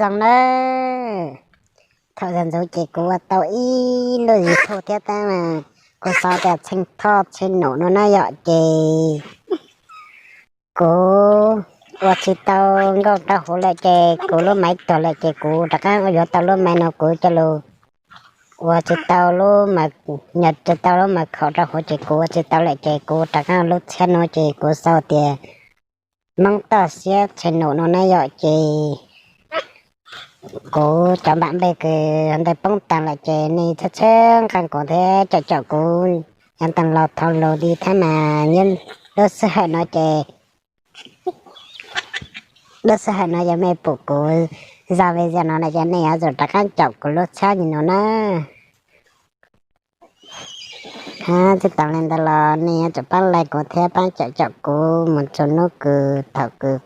Zoo nawb, thaum ntxov ntxov ces kuv ua tau ib lub YouTube thiab tab mas kuv xav tias txheej thoj txheej num no na yom ces kuv ua tsis tau nkauj rau hauv lawm ces kuv lub maiv tuag lawm ces kuv rov qab ua yuav tau lub maiv no kuv coj lug ua tsis tau lub, nyob tsis tau lub maiv khaum rau hauv ces kuv ua tsis tau lawm ces kuv rov qab lub txhiab no ces kuv xav tias Hmoob toj siab txheej num no na yom ces kuv cov npam npej kws ntawd poob taag lawm ces nej txhawb txhawb nqaa kuv thiab caum caum kuv, yav taag los thaum lug li thiab mas lub sij hawm no ces, lub sij hawm no yog mej pum kuv zaj video no na ces nej yuav tsum rov qab caum kuv lub txhiab li no na. Hab tsis tas li ntawd los nej yuav tsum paab like kuv thiab paab caum caum kuv mus txug hnub kws thaum kws